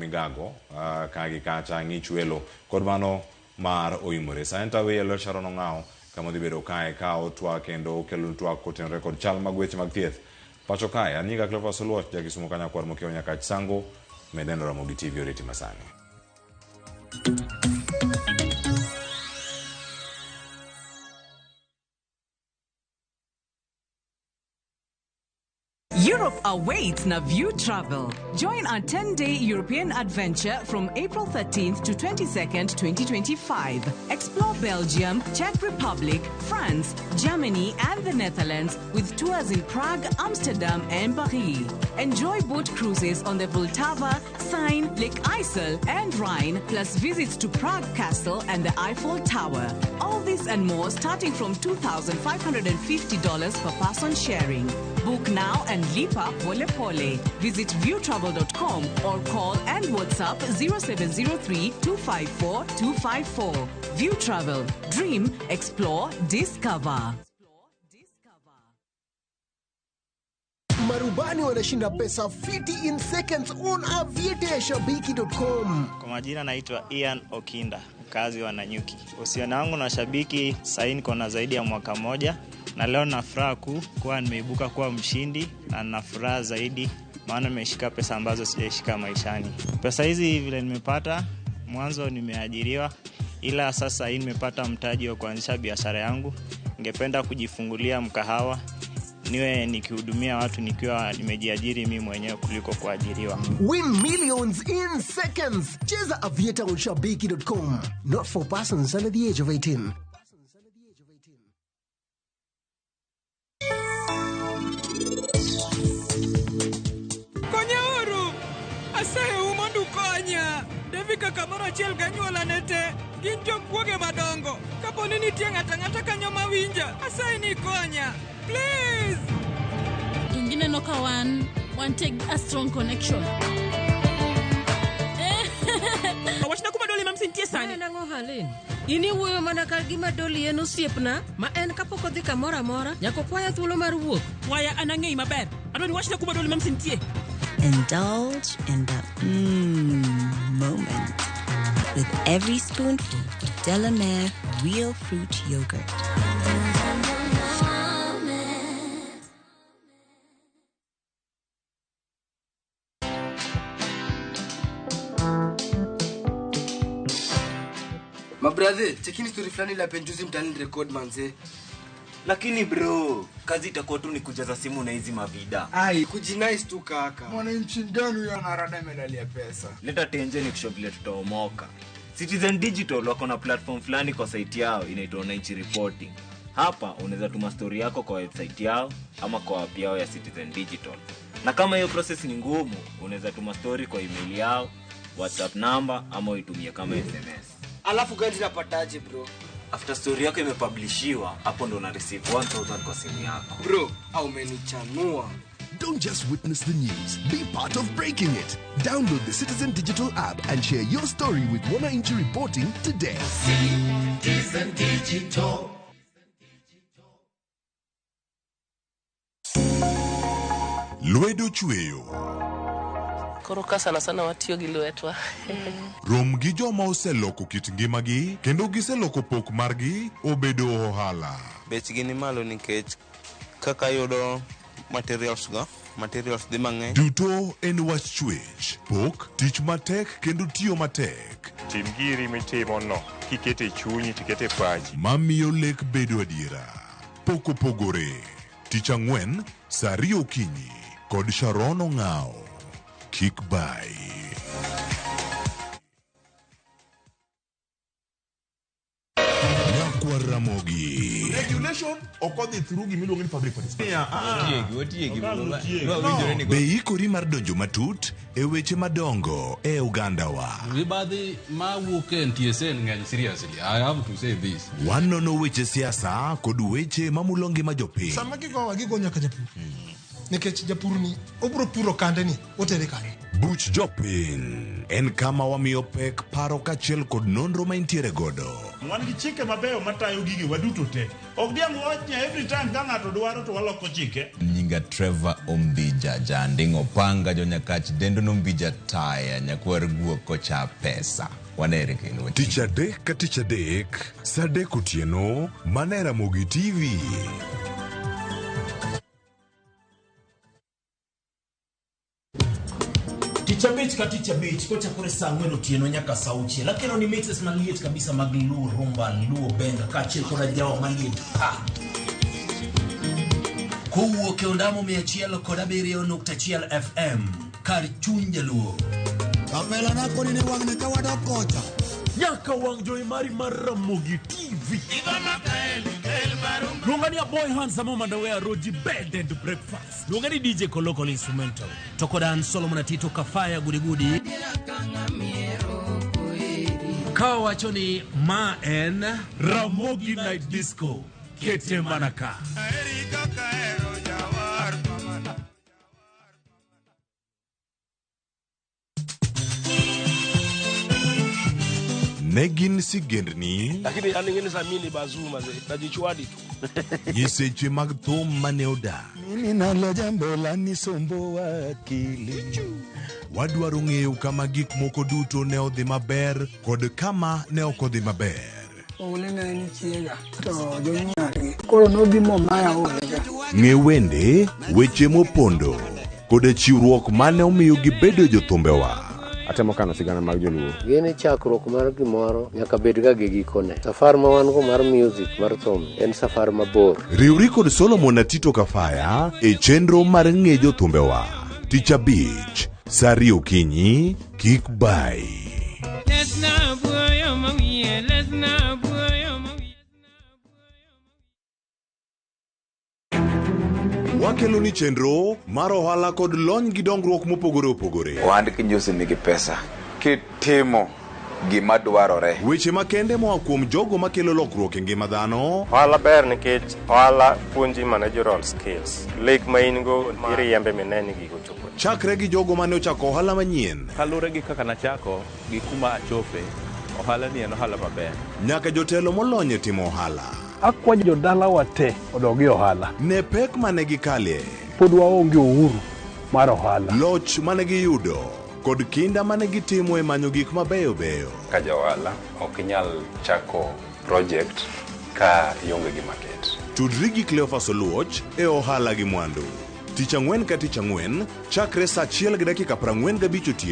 migago ka gi kacha, ng'ich welo kod mano mar oimore. Sani to aweyi e lwet Sharon Ong'awo kama odhi bedo kae ka otwak kendo okelonu twak kotenore kod chal mag weche mag thieth pacho kae. An nyinga Cleophas Oluoch, ja Kisumo ka nyakwar mokiewo Nyakach Sango, med neno Ramogi TV oriti masani. Europe awaits Naview Travel. Join our 10-day European adventure from April 13th to 22nd, 2025. Explore Belgium, Czech Republic, France, Germany, and the Netherlands with tours in Prague, Amsterdam, and Paris. Enjoy boat cruises on the Vltava, Seine, Lake Isel, and Rhine, plus visits to Prague Castle and the Eiffel Tower. All this and more starting from $2,550 per person sharing. Book now and lipa pole pole. Visit viewtravel.com or call and WhatsApp 0703 254 254. View Travel. Dream, explore, discover. Marubani wanashinda pesa fiti in seconds on aviateashabiki.com. Kwa majina naitwa Ian Okinda, mkazi wa Nanyuki. Uhusiano wangu na shabiki sahii niko na zaidi ya mwaka moja, na leo na furaha kuu kuwa nimeibuka kuwa mshindi, na nina furaha zaidi maana nimeshika pesa ambazo sijaishika maishani. Pesa hizi vile nimepata, mwanzo nimeajiriwa, ila sasa hii nimepata mtaji wa kuanzisha biashara yangu. Ningependa kujifungulia mkahawa niwe nikihudumia watu nikiwa nimejiajiri mimi mwenyewe kuliko kuajiriwa. Win millions in seconds. Cheza Aviator on shabiki.com. Not for persons under the age of 18. Konyauru! Asayou mondo ukonya! Devika kamoro achiel ganyuolane te gin jokuoge madongo. Kapo ni nitie ng'ato ang'ata kanyo mawinja, asayi ni ikonya. Please! Gineno ka wan wantie a strong connection. Wachna kuma Doli Mamsi nitie sani. En ang'o Halin? In iwuoyo mana ka gima Doli en osiepna ma en kapok odhi kamoro amora nyaka okwaya thuolo mar wuok. Waya an ang'eyi maber. Adwa ni wachna kuma Doli Mamsi nitie. Indulge in the moment with every spoonful of Delamere real fruit yogurt. Mabrathe, chekini story fulani la penjuzi mtaani record manze. Lakini bro, kazi itakuwa tu ni kujaza simu na hizi mavida. Ai, kujinice tu kaka. Mwananchi mgani huyo anarada medali ya pesa? Leta tenje ni kushow vile tutaomoka. Citizen Digital wako na platform fulani kwa site yao inaitwa Wananchi Reporting. Hapa unaweza tuma story yako kwa website yao ama kwa app yao ya Citizen Digital. Na kama hiyo process ni ngumu, unaweza tuma story kwa email yao, WhatsApp number ama uitumie kama SMS. Alafu gani napataje bro? After story yako imepublishiwa, hapo ndo una receive 1000 kwa simu yako. Bro, au umenichanua. Don't just witness the news, be part of breaking it. Download the Citizen Digital app and share your story with Wananchi Reporting today. Citizen Digital. Lwedo chweyo. Koro ka sana sana watiyo gi lwetwa. Rom gi joma oseloko kit ngimagi kendo giseloko pok margi obedo ohala. Bechgi ni malo nikech kaka yudo materials go, materials dhi mang'eny. Duto en wach chwech, pok, tich matek kendo tiyo matek. Tim giri mitimo no kikete chunyi tikete pachi. Mamiyo lek bedo adiera. Pok opogore. Tich ang'wen, saa ariyo okinyi kod Sharon Ong'awo. Kik bayi. Nyakwar Ramogi. Regulation ok odhi through gimiluongo ni public participation. Be ikori mar donjo matut e weche madongo e ogandawa. Mibadhi mawuok e NTSA ng'eny seriously. I have to say this. Wanono weche siasa kod weche mamulo ngima jopiny. Sama gigowa gigo nyaka japur. Nikech japur ni obro puro kande ni otere kanye. Buch jopiny en kama wamiyo pek paro kaachiel kod nonro ma intiere godo. Wan gi chike mabeyo matayo gige waduto te. Ok diang' wach ni every time ka ng'ato dwaro to waloko chike. Nyinga Trevor Ombija Janding'o Panga Jonyakach Dendo Nombija Taya Nyakwar Guok Kocha Pesa. Wanere kendo. Tich adek ka tich adek, sa adek otieno, mana e Ramogi TV. Tich abich ka tich abich kochakore saa ang'wen otieno nyaka saa auchiel akelo ni mixes maliet kabisa mag Luo Rumba, Luo Benga kaachiel koda jawa maliet pa kowuok e ondamo 107.1 FM kar chuny jaluo. Kapela nako ni wang'ni ka wadok kocha. Nyaka wang' jowi mari mar Ramogi TV. Luonga ni Aboy Handsome Mandawe Roji Bed and Breakfast. Luonga ni DJ Kolokol Instrumental. To koda an Solomon Atito Kafaya Gudigudi. Ka wacho ni ma en Ramogi Night Disco. Kete mana ka. Ne gin sigendni, Lakini yani ngine za mimi ni bazuma ze najichwadi tu. nyiseche mag thum mane odak. Mimi nalo jambo la nisomboa akili. Wadwaro ng'eyo kama gik moko duto ne odhi maber kod kama ne ok odhi maber. Oule ne en chiega to jonyuolgi koro nobi momaya olega. Ng'e wende, weche mopondo, koda chiwruok mane omiyo gibedo jothumbewa. Atemo kano sigana mag joluo. Gini chakruok mar gimoro nyaka bed ga gi gikone. Safar ma wan go mar music mar thum en safar mabor. Riwri kod Solomon Atito Kafaya e chenro mar ng'e jothumbewa. Tich abich, saa ariyo okinyi, kik bai. Wakelo ni chenro mar ohala kod lony gi dongruok mopogore opogore. Ohand kinjusi nigi pesa kitimo gima dwarore. Weche makende moa kuom jogo makelo lokruok e ngima dhano. Ohala ber nikech ohala puonji managerial skills. Lek ma in go iriembe mine ni gigo chopo. Chakre gi jogo mane ochako ohala manyien. Kaluwore gi kaka nachako gi kuma achope, ohala ni en ohala maber. Nyaka jotelo molony e timo ohala. Akwa jodalawa te odog e ohala. Ne pek mane gikalie. Pod waonge uhuru mar ohala. Loch mane giyudo kod kinda mane gitimo e manyo gik mabeyo beyo. Ka ja ohala ok inyal chako project ka ionge gi market. Tudri gi Cleophas Oluoch e ohala gi mwandu. Tich ang'wen ka tich ang'wen chakre saa 1:45 otieno.